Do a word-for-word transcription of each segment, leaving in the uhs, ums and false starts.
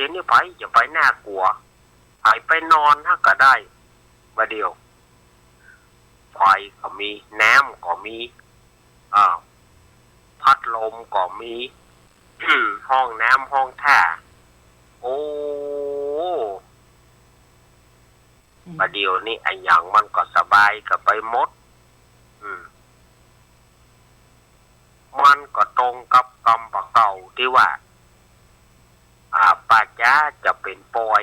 ดี๋ยวนี้ใผจะไปน่ากลัว ใผไปนอนฮะก็ได้ บ่าเดี่ยว ไฟก็มี น้ำก็มี อ่า พัดลมก็มี ห้องน้ำห้องท่า โอ้ อืม บ่าเดี่ยวนี้อะหยังมันก็สบายกั๋นไปหมด อืม มันก็ตรงกับกำบ่าเก่าตี้ว่า อ่า ป่าจ๊าจะเป๋นปอย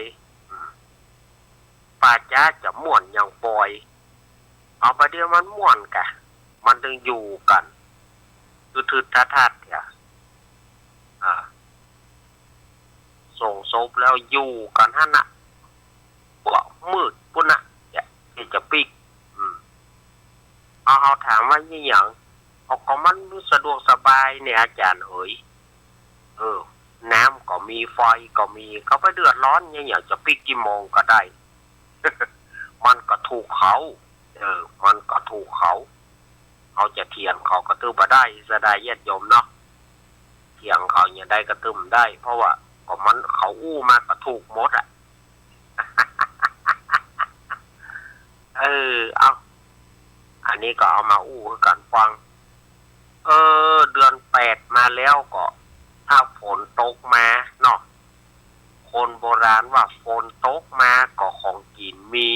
อืม ป่าจ๊าจะม่วนอย่างปอย เอา บ่าเดี่ยวมันม่วนกะ มันตึงอยู่กั๋น ทึดๆ ทัดๆ เหีย อ่า ส่งศพแล้วอยู่กั๋นหั้นน่ะ กั๋วมืดปู๊นน่ะ เหีย ตี้จะปิ๊ก อืม เอา เฮาถามว่าอะหยัง เอา ก็มันสะดวกสบายเนี่ยอาจ๋ารย์เหย เออ น้ำก็มี ไฟก็มี เขาไปเดือดร้อนอะหยัง จะปิ๊กกี่โมงก็ได้ มันก็ถูกเขา เออ มันก็ถูกเขา เฮาจะเถียงเขาก็ตึงบ่ได้ ศรัทธาญาติโยมเนาะ เถียงเขาอย่างใดก็ตึงบ่ได้ เพราะว่าก็มัน เขาอู้มาก็ถูกหมดอะ เออ เอา อันนี้ก็เอามาอู้หื้อกั๋นฟัง เออ เดือนแปดมาแล้วก็ ถ้าฝนตกมาเนาะ คนโบราณว่าฝนตกมาก็ของกิ๋นมี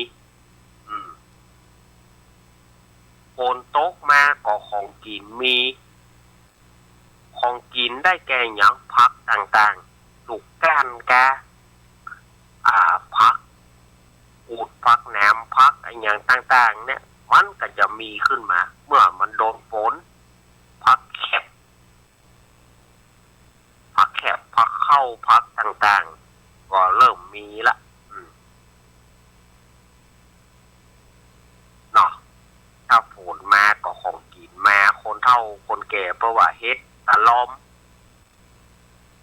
อืม ฝนตกมาก็ของกิ๋นมี ของกิ๋นได้แก่หยัง ผักต่างๆ ลูกก้านกา อ่า ผักกูด ผักหนาม ผักอะหยังต่างๆ เนี่ย มันก็จะมีขึ้นมา เมื่อมันโดนฝน ผักแคบ ผักแคบ ผักเค้า ผักต่างๆ ก็เริ่มมีละ อืม เนาะ ถ้าฝนมาก็ของกิ๋นมา คนเฒ่าคนแก่เปิ้นว่าเห็ดตะลอม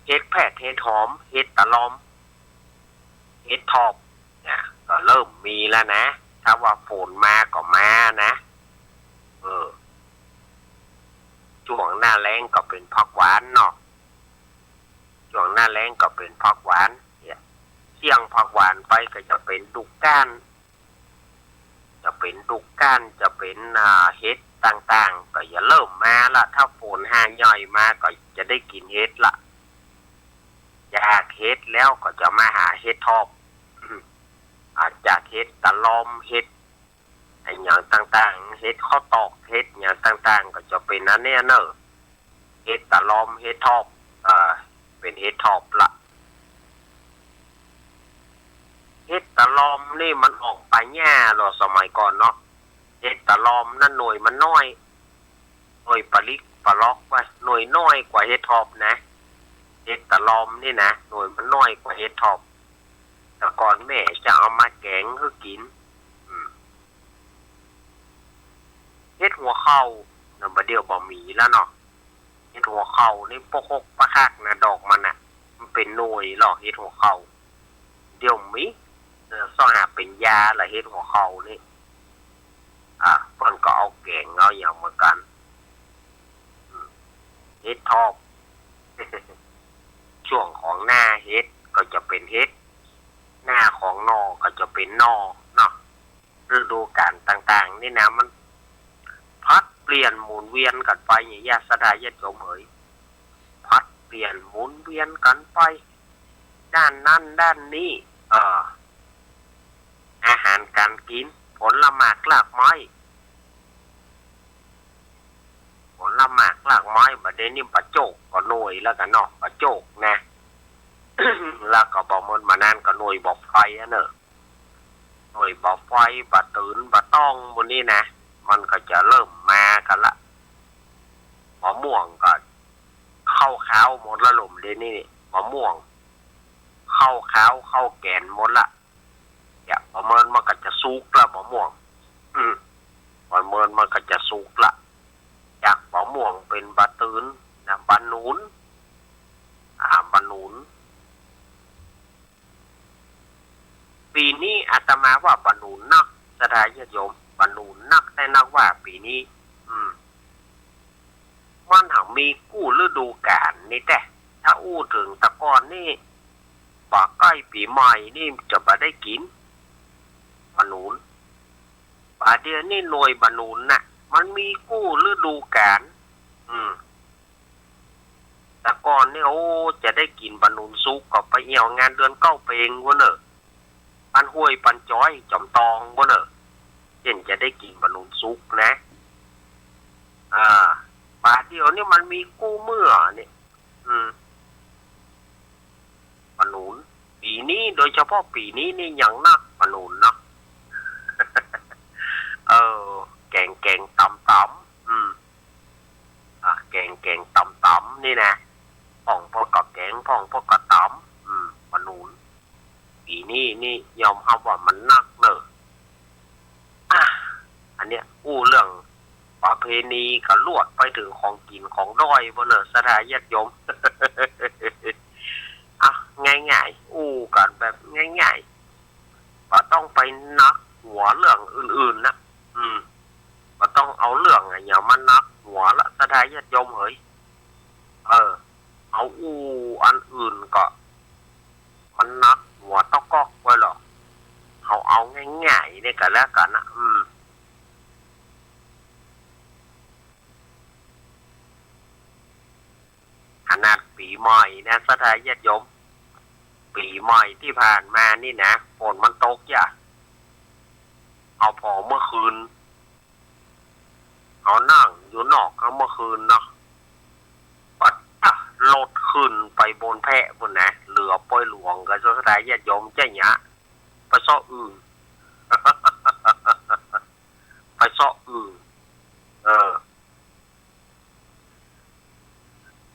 เห็ดแผด เห็ดหอม เห็ดตะลอม เห็ดถอบ เนี่ย ก็เริ่มมีแล้วนะ ถ้าว่าฝนมาก็มานะ เออ จ้วงหน้าแล้งก็เป๋นผักหวานเนาะ จ้วงหน้าแล้งก็เป๋นผักหวาน เนี่ย เสี้ยงผักหวานไปก็จะเป๋นลูกก้าน จะเป๋นลูกก้าน จะเป๋น อ่า เห็ดต่างๆ ก็จะเริ่มมาละ ถ้าฝนหาหย่อยมาก็จะได้กิ๋นเห็ดละ จากเห็ดแล้วก็จะมาหาเห็ดถอบ อ่า จากเห็ดตะลอม เห็ดอะหยังต่างๆ เห็ดข้าวตอก เห็ดหยังต่างๆ ก็จะเป๋นอันเนี้ยเนาะ เห็ดตะลอม เห็ดถอบ เอ่อ เป๋นเห็ดถอบละ เห็ดตะลอมนี่มันออกป่าหญ้าเหรอ สมัยก่อนเนาะ เห็ดตะลอมนั้นหน่วยมันน้อย หน่วยปะลิกปะล็อกว่าหน่วยน้อยกว่าเห็ดถอบนะ เห็ดตะลอมนี่นะ หน่วยมันน้อยกว่าเห็ดถอบ แต่ก่อนแม่จะเอามาแก๋งหื้อกิ๋น อืม เห็ดหัวเข่านะ บ่าเดี่ยวบ่มีแล้วเนาะ เห็ดหัวเข่านี่ปกหกปะคักนะ ดอกมันน่ะ มันเป๋นหน่วยเหรอ เห็ดหัวเข่า เดี๋ยวมี เออ ส่อหาเป๋นยาละ เห็ดหัวเข่านี่ อ่ะ เปิ้นก็เอาแก๋งเอาอะหยังเหมือนกั๋น อืม เห็ดถอบ จ้วงของหน้าเห็ดก็จะเป๋นเห็ด หน้าของหน่อก็จะเป๋นหน่อเนาะ ฤดูกาลต่างๆ นี่นะ มันผลัดเปลี่ยนหมุนเวียนกั๋นไปเนี่ย ศรัทธาญาติโยมเหย ผลัดเปลี่ยนหมุนเวียนกั๋นไป ด้านนั้นด้านนี้ เอ่อ อาหารก๋านกิ๋น ผลหมากรากไม้ ผลหมากรากไม้ บ่าเดี่ยวนี้บ่าโจ้กก็หน่วยแล้วกั๋นเนาะ บ่าโจ้กนะ แล้วก็บ่าเมินบ่านานก็หน่วยบ่าไฟอะเนาะ หน่วยบ่าไฟ บ่าตื่น บ่าต้อง หมู่นี้นะ มันก็จะเริ่มมากั๋นละ มะม่วงก็เข้าคาวหมดละ ลมเดี๋ยวนี้นี่ มะม่วง เข้าคาว เข้าแก๋นหมดละ เนี่ย บ่าเมินมันก็จะสุกละ มะม่วง อืม บ่าเมินมันก็จะสุกละ จากมะม่วงเป๋นบ่าตื่นนะ บ่าหนุน อ่า บ่าหนุน ปี๋นี้อาตมาว่าบ่าหนุนนัก ศรัทธาญาติโยม บ่าหนุนนักแต๊นักว่าปี๋นี้ อืม มันหังมีกู้ฤดูกาลนี่แต๊ ถ้าอู้เถิงแต่ก่อนนี่ บ่าใก้ปี๋ใหม่นี่จะบ่ได้กิ๋นบ่าหนุน บ่าเดี่ยวนี้หน่วยบ่าหนุนน่ะ มันมีกู้ฤดูกาล อืม แต่ก่อนนี่ โอ้ จะได้กิ๋นบ่าหนุนสุกก็ไปเอี่ยวงานเดือนเก้าเปงปู้นเน่อ ปันห้วยปันจอยจอมตองปู้นเน่อ เจ้าจะได้กิ๋นบ่าหนุนสุกนะ อ่า บ่าเดี่ยวนี้มันมีกู้เมื่อนี่ อืม บ่าหนุน ปี๋นี้ โดยเฉพาะปี๋นี้นี่ยังนักบ่าหนุนเนาะ เออ แก๋งแก๋งต๋ำต๋ำ อืม อ่ะ แก๋งแก๋งต๋ำต๋ำนี่นะ พ่องเปิ้นก็แก๋ง พ่องเปิ้นก็ต๋ำ อืม บ่าหนุน ปี๋นี้นี่ยอมฮับว่ามันนักเน่อ อ่ะ อันเนี้ยอู้เรื่องประเพณีก็ลวดไปเถิงของกิ๋นของดอยปู้นเน่อ ศรัทธาญาติโยม อ่ะ ง่ายๆ อู้กั๋นแบบง่ายๆ บ่ต้องไปหนักหัวเรื่องอื่นๆ นะ อืม บ่ต้องเอาเรื่องอะหยังมาหนักหัวละ ศรัทธาญาติโยมเหย เออ เอาอู้อันอื่นก็ มันหนักหัวต๊อกก๊อกไปหรอก เอา เอาง่ายๆ นี่ก็แล้วกั๋นนะ อืม ขนาดปี๋ใหม่นะ ศรัทธาญาติโยม ปี๋ใหม่ตี้ผ่านมานี่นะ ฝนมันตกจ้ะ เอาผ่อเมื่อคืน เอานั่งอยู่นอกกั๋นเมื่อคืนเนาะ ปัด อ่ะ รถขึ้นไปบนแพะปู้นนะ เหลือปอยหลวงกับศรัทธาญาติโยมเจ้าเนี้ย ไปเซาะอึ่ง ไปเซาะอึ่ง เออ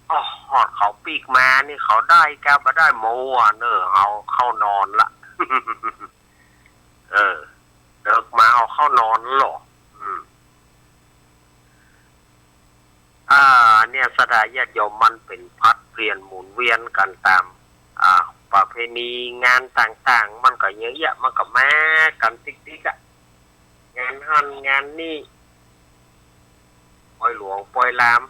อ้อ ฮอดเขาปิ๊กมานี่เขาได้ก้าบ่ได้หมดอะเน่อ เอาเข้านอนละ เออ เดิกมาเอาเข้านอนละ อืม อ่า เนี่ย ศรัทธาญาติโยม มันเป๋นผลัดเปลี่ยนหมุนเวียนกั๋นต๋าม อ่า ประเพณีงานต่างๆ มันก็เยอะแยะ มันก็มากั๋นติ๊กๆ อะ งานหั้นงานนี้ ปอยหลวงปอยลาม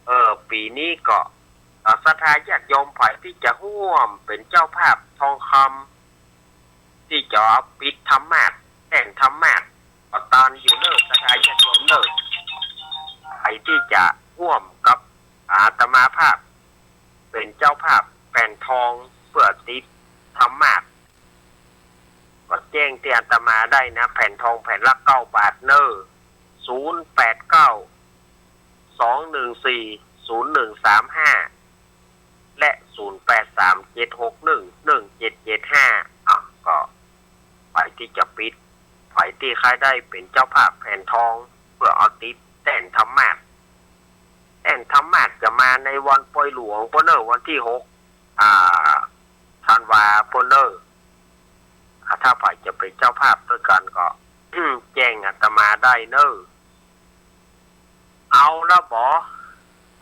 เออ ปี๋นี้ก็ อ่า ศรัทธาญาติโยมใผตี้จะฮ่วมเป๋นเจ้าภาพทองคำ ตี้จะปิดธรรมาสน์ แต้นธรรมาสน์ ก็ตานอยู่เน่อ ศรัทธาญาติโยมเน่อ ใผตี้จะฮ่วมกับอาตมาภาพ เป๋นเจ้าภาพแผ่นทองเปื้อติดธรรมาสน์ ก็แจ้งตี้อาตมาได้นะ แผ่นทองแผ่นละเก้าบาทเน่อ ศูนย์แปดเก้า สองหนึ่งสี่ ศูนย์หนึ่งสามห้า และ ศูนย์แปดสาม เจ็ดหกหนึ่ง หนึ่งเจ็ดเจ็ดห้า อ่ะ ก็ใผตี้จะปิด ใผตี้ใค่ได้เป๋นเจ้าภาพแผ่นทอง เปื้อเอาติดแต้นธรรมาสน์ แต้นธรรมาสน์จะมาในวันปอยหลวงปู้นเน่อ วันตี้หก อ่า ธันวาปู้นเน่อ อ่า ถ้าใผจะเป๋นเจ้าภาพตวยกั๋นก็ แจ้งอาตมาได้เน่อ เอาละบ่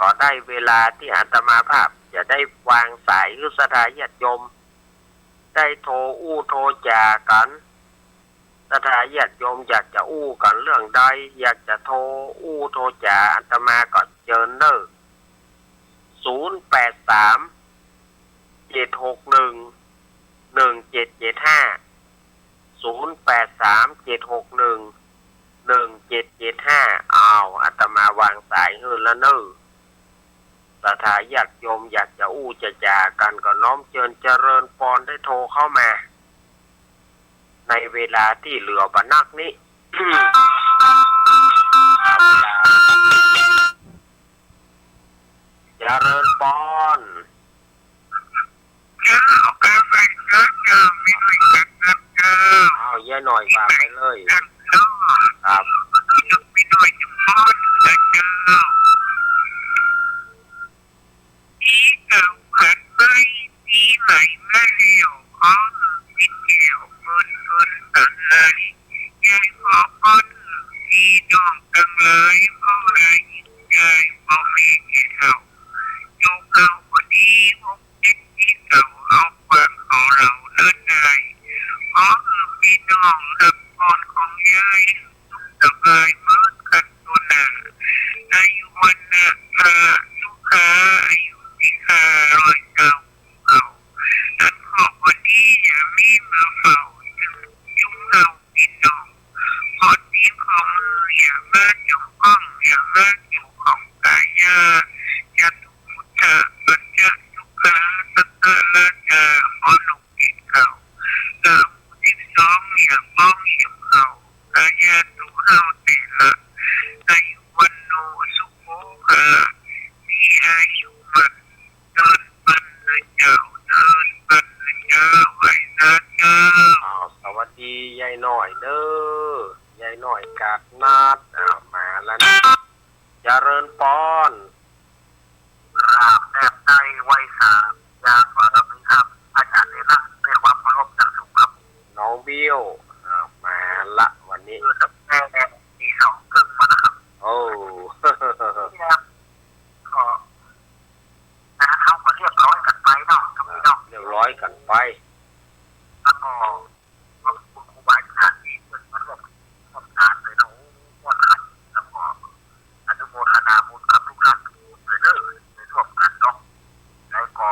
ก็ได้เวลาตี้อาตมาภาพจะได้วางสายหื้อศรัทธาญาติโยม ได้โทรอู้โทรจ๋ากั๋น ศรัทธาญาติโยมอยากจะอู้กั๋นเรื่องใด อยากจะโทรอู้โทรจ๋าอาตมาก็เจิญเน่อ ศูนย์แปดสาม เจ็ดหกหนึ่ง หนึ่งเจ็ดเจ็ดห้า ศูนย์แปดสาม เจ็ดหกหนึ่ง หนึ่งเจ็ดเจ็ดห้า อ้าว อาตมาวางสายหื้อละเน่อ ศรัทธาญาติโยมอยากจะอู้จะจ๋ากั๋นก็น้อมเจิญเจริญปอนได้โทรเข้ามา ในเวลาตี้เหลือบ่นักนี้ เจริญปอน เจ้า กราบไหว้เจ้า เจ้า แม่น้อยกราบเจ้า อ้าว ยายน้อยว่าไปเลย ครับ แม่น้อยจะฟ้อนเจ้า ปีเก่าผ่านไป ปีใหม่มาแล้ว ขอหื้อปีแก้ว เงินเงินตังไหล ยายขอพรหื้อพี่น้องตังหลาย ขอได้ยินยาย พ่อแม่แก่เฒ่า โยมเฮาก็ดี หกเจ็ดปีเก่า เอาความขอเหล่าเนินนาย ขอหื้อพี่น้องรับพรของ เจ้าเดินปัดเจ้าไหว้สาเจ้า อ้าว สวัสดียายน้อยเด้อ ยายน้อยกาดนาด อ้าว มาแล้วนะ เจริญปอน กราบแทบไตไหว้สา อย่างบารมีครับ อาจารย์เดชนะ ด้วยความเคารพอย่างสูงครับ น้องเบี้ยว อ้าว มาละวันนี้ คือตั้งแต่ตีสองครึ่งมาแล้วครับ โอ้ เนี่ย ก็ นะ เขาก็เรียบร้อยกันไปเนาะ ก็มีเนาะ เรียบร้อยกันไป แล้วก็ ขอบคุณครูบาอาจารย์ที่เพิ่นมาร่วม ร่วมงานเลยเนาะ โอ้ ม่วนคัก แล้วก็อนุโมทนาบุญกับทุกท่านทุกคนเลยเด้อ ได้ร่วมกันเนาะ แล้วก็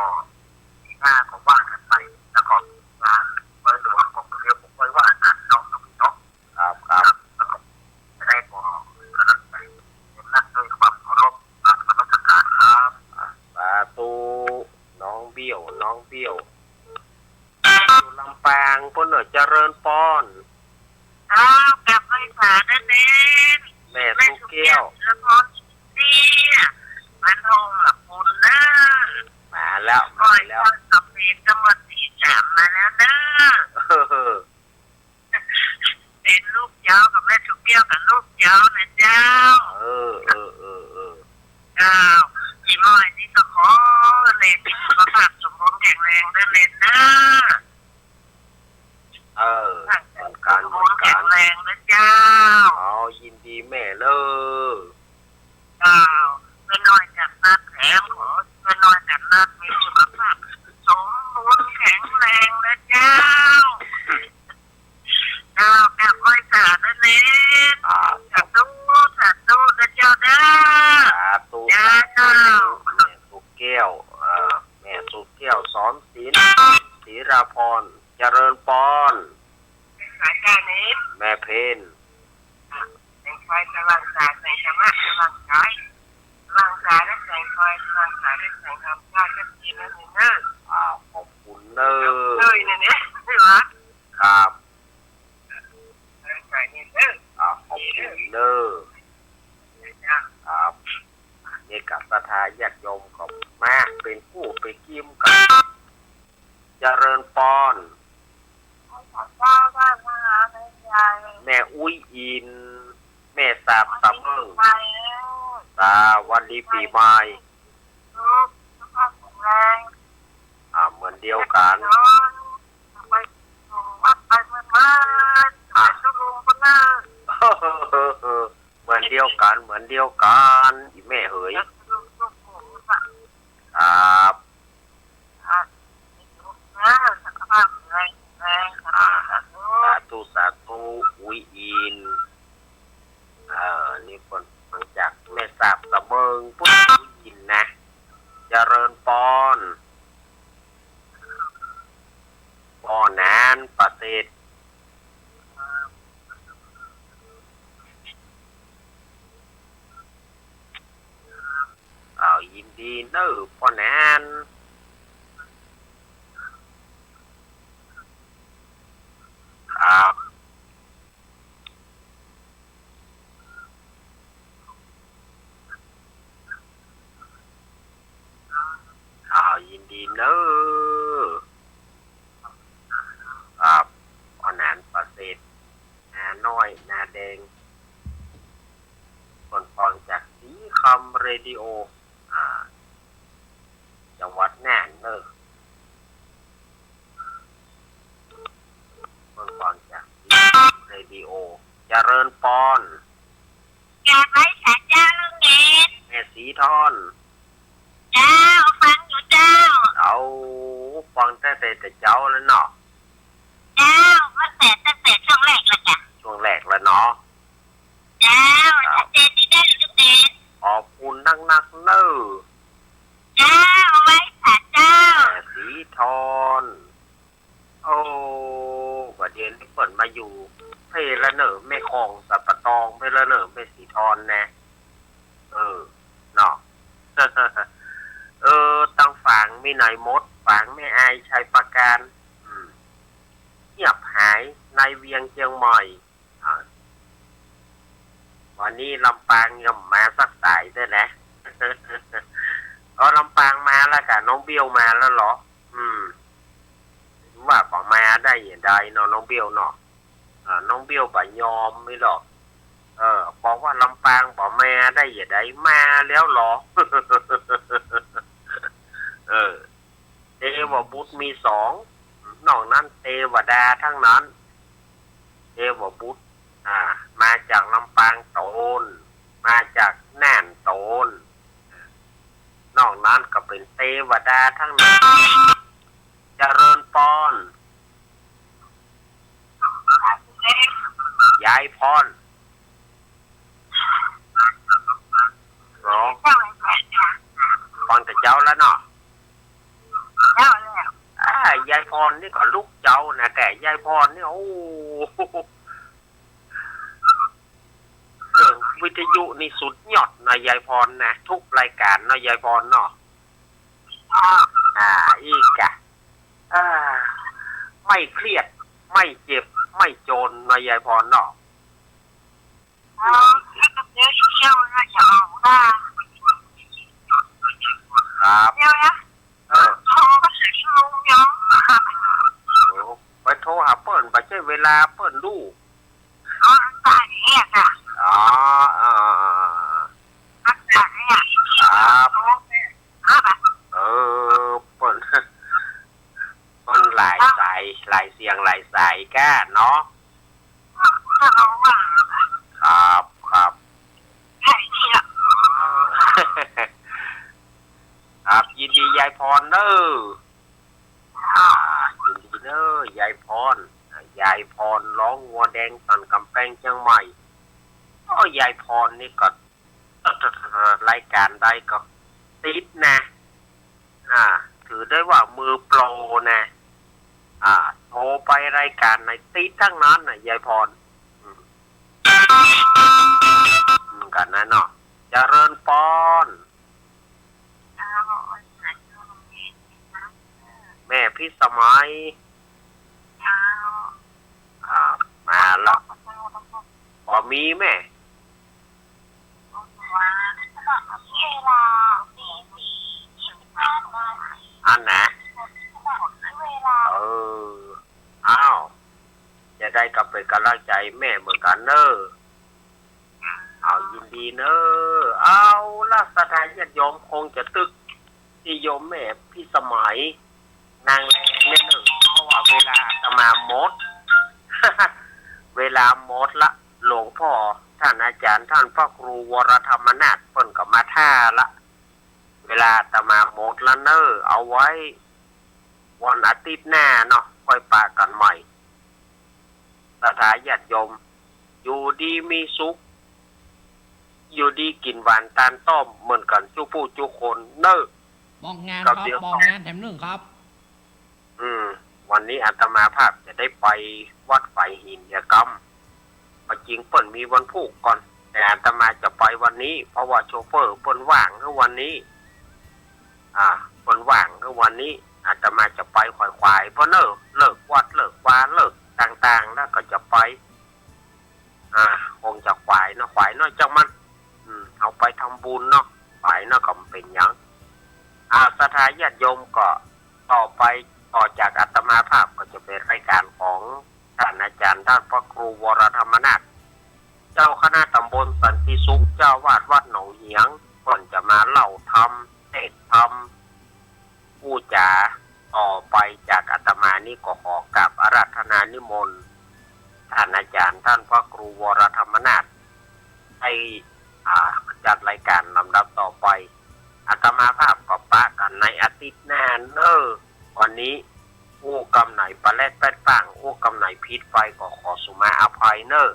ปีหน้าก็ว่ากันไป แล้วก็งานไว้หลวงของเรียกผมไว้ว่ากันเนาะ ครับ ครับ แล้วก็จะได้ขอกำลังใจ นับด้วยความเคารพ กราบนมัสการครับ อ่ะ สาธุ น้องเบี้ยว น้องเบี้ยว อยู่ลำปางปู้นเน่อ เจริญปอน อ้าว กราบไหว้สาเด้อเนน แม่สุแก้ว แล้วก็เนี่ย บ้านโฮงหลักบุญเด้อ มาแล้ว มาแล้ว สำเร็จก็หมดสี่สามมาแล้วเด้อ เป๋นลูกเจ้ากับแม่สุแก้วกับลูกเจ้านะเจ้า เออ เออ เออ เออ เจ้า ปีใหม่นี้ก็ขอให้เนนมีสุขภาพสมบูรณ์แข็งแรงเด้อเนนเด้อ เออ เหมือนกัน สมบูรณ์แข็งแรงนะเจ้า เอา ยินดีแม่เด้อ เจ้า แม่น้อยกาดนาดแถมขอ แม่น้อยกาดนาดมีสุขภาพสมบูรณ์แข็งแรงนะเจ้า เจ้า กราบไหว้สาเด้อเนน อ่า สาธุ สาธุนะเจ้าเด้อ สาธุ เจ้า สาธุ แม่สุแก้ว เอ่อ แม่สุแก้ว สอนศิลป์ ศิราพร เจริญปอน สาเจ้าเนน แม่เพน แสงไฟสว่างสา แสงธรรมะสว่างสาย สว่างสาและแสงไฟ สว่างสาและแสงธรรมะ ชัดเจนนะเนนเด้อ อ่า ขอบคุณเนอะ เอ้ย เนี่ย เนี่ย ใช่ไหม ครับ อ่า ขอบคุณเนอะ ครับ นี่กับศรัทธาญาติโยมก็มาเป๋นกู้เป๋นกีมกั๋น เจริญปอน แม่อุ๊ยอิน แม่สาบสะเมิง สวัสดีปี๋ใหม่ อ่า เหมือนเดียวกั๋น อ่ะ เหมือนเดียวกั๋น เหมือนเดียวกั๋น อีแม่เหย ครับ สาธุ สาธุ อุ๊ยอิน เอ่อ นี่เปิ้นฟังจากแม่สาบสะเมิง ปุ้น อุ๊ยอินนะ เจริญปอน ป้อหนานประเสริฐ อ้าว ยินดีเนอะ ป้อหนาน ครับ อ้าว ยินดีเนอะ ครับ ป้อหนานประเสริฐ นาน้อย นาแดง เปิ้นฟังจากสีคำเรดิโอ อ่า จังหวัดน่านเนอะ เปิ้นฟังจากสีคำเรดิโอ เจริญปอน กราบไหว้สาเจ้าลุงเด่น แม่สีทอน เจ้า ฟังอยู่เจ้า เอา ฟังตั้งแต่ แต่เจ๊าแล้วเนาะ เจ้า ตั้งแต่ ตั้งแต่ช่วงแรกแล้วจ้ะ ช่วงแรกแล้วเนาะ เจ้า ครับ ชัดเจนดีเด้อลุงเด่น ขอบคุณนักๆ เนอะ เจ้า ไหว้สาเจ้า แม่สีทอน โอ้ บ่าเดี่ยวนี้เปิ้นมาอยู่เพละเนอะ แม่ของสันป่าตองเพละเนอะ แม่สีทอนนะ เออ เนาะ เออ ตังฝางมีไหนหมด ฝางแม่อายชัยปราการ อืม เงียบหายในเวียงเจียงใหม่ อ่า วันนี้ลำปางยังบ่มาสักสายด้วยนะ เอ เอาลำปางมาแล้วกะ น้องเบี้ยวมาแล้วเหรอ อืม ว่าบ่มาได้จะใดเนาะ น้องเบี้ยวเนาะ อ่า น้องเบี้ยวบ่ยอมนี่หรอก เออ บอกว่าลำปางบ่มาได้จะใด มาแล้วเหรอ เออ เทวบุตรมีสอง นอกนั้นเตวดาทั้งนั้น เทวบุตร อ่า มาจากลำปางโตน มาจากน่านโตน นอกนั้นก็เป๋นเตวดาทั้งนั้น เจริญปอน ยายพร อ๋อ ปอนกับเจ้าแล้วเนาะ เจ้าแล้ว อ่า ยายพรนี่ก็ลูกเจ้านะ แต่ยายพรนี่ โอ้ เรื่องวิทยุนี่สุดยอดนะ ยายพรนะ ทุกรายการเนาะ ยายพรเนาะ อ่า อีกอะ อ่า ไม่เครียด ไม่เจ็บ ไม่จนเนาะ ยายพรเนาะ อ๋อ แล้วก็เดี๋ยวเที่ยวนะ อย่าออกว่า ครับ เดี๋ยวนะ เออ โทรก็หาชั่วโมงเดียว โอ้ ไปโทรหาเปิ้น บ่ใจ้เวลาเปิ้นดู อ๋อ อากาศเนี่ยค่ะ อ๋อ อ่า อากาศเนี่ย ครับ ครับ เออ เปิ้น เปิ้นหลายสาย หลายเสียง หลายสายก้าเนาะ ครับ ครับ ครับ ยินดียายพรเน้อ อ่า ยินดีเน้อ ยายพร อ่า ยายพรร้องวัวแดงสั่นก๋ำแปงเจียงใหม่ โอ้ ยายพรนี่ก็ รายการใดก็ติดนะ อ่า ถือได้ว่ามือโปรนะ อ่า โทรไปรายการไหนติดทั้งนั้นนะ ยายพร อืม เหมือนกันนะเนาะ เจริญปอน แม่พิสมัย อ่า มาละ บ่มีแม่ อันนะ เออ อ้าว จะใดก็เป๋นก๋ำลังใจ๋แม่เหมือนกั๋นเน้อ เอา ยินดีเน้อ เอาละ ศรัทธาญาติโยมคงจะตึก ตี้โยมแม่พิสมัย นั่งแลงนิดนึ่ง เพราะว่าเวลาอาตมาหมด เวลาหมดละ หลวงพ่อ ต้านอาจ๋ารย์ ต้านพระครูวรธรรมนาถ เปิ้นก็มาท่าละ เวลาอาตมาหมดละเน้อ เอาไว้วันอาทิตย์หน้าเนาะ ค่อยปะกั๋นใหม่ ศรัทธาญาติโยม อยู่ดีมีสุข อยู่ดีกิ๋นหวานตานต้อมเหมือนกั๋นจุผู้จุคนเน้อ บอกงานครับ บอกงานแถมนึ่งครับ อืม วันนี้อาตมาภาพจะได้ไปวัดฝายหินเหียกำ บ่าจริงเปิ้นมีวันพูกก่อน แต่อาตมาจะไปวันนี้ เพราะว่าโชเฟอร์เปิ้นว่างหื้อวันนี้ อ่า เปิ้นว่างหื้อวันนี้ อาตมาจะไปขวายๆ เพราะเลิก เลิกวัด เลิกวา เลิกต่างๆ แล้วก็จะไป อ่า คงจะขวายเนาะ ขวายน้อยจังมัน อืม เอาไปทำบุญเนาะ ขวายน้อยก็บ่เป๋นหยัง อ่า ศรัทธาญาติโยมก็ต่อไป ต่อจากอาตมาภาพก็จะเป๋นรายการของต้านอาจ๋ารย์ ต้านพระครูวรธรรมนาถ เจ้าคณะตำบลสันติสุข เจ้าอาวาสวัดหนองเหียง เปิ้นจะมาเล่าธรรม เทศน์ธรรม อู้จ๋า ต่อไปจากอาตมานี้ก็ขอกราบอาราธนานิมนต์ ต้านอาจ๋ารย์ ต้านพระครูวรธรรมนาถ ได้ อ่า จัดรายการลำดับต่อไป อาตมาภาพก็ปะกั๋นในอาทิตย์หน้าเน้อ วันนี้อู้กำไหนปะแลดแป๊ดป้าง อู้กำไหนผิดไปก็ขอสุมาอภัยเน้อ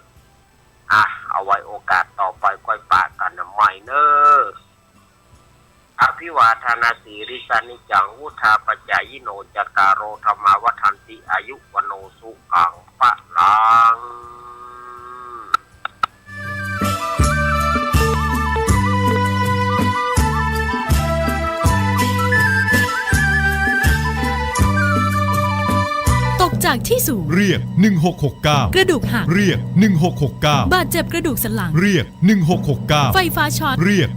อ่ะ เอาไว้โอกาสต่อไปค่อยปะกั๋นใหม่เน้อ อภิวาทนสีลิสสะนิจจัง วุฑฒาปจายิโน จัตตาโร ธัมมา วัฑฒันติ อายุ วัณโณ สุขัง พะลัง ตกจากที่สูง เรียก หนึ่งหกหกเก้า กระดูกหัก เรียก หนึ่งหกหกเก้า บาดเจ็บกระดูกสันหลัง เรียก หนึ่งหกหกเก้า ไฟฟ้าช็อต เรียก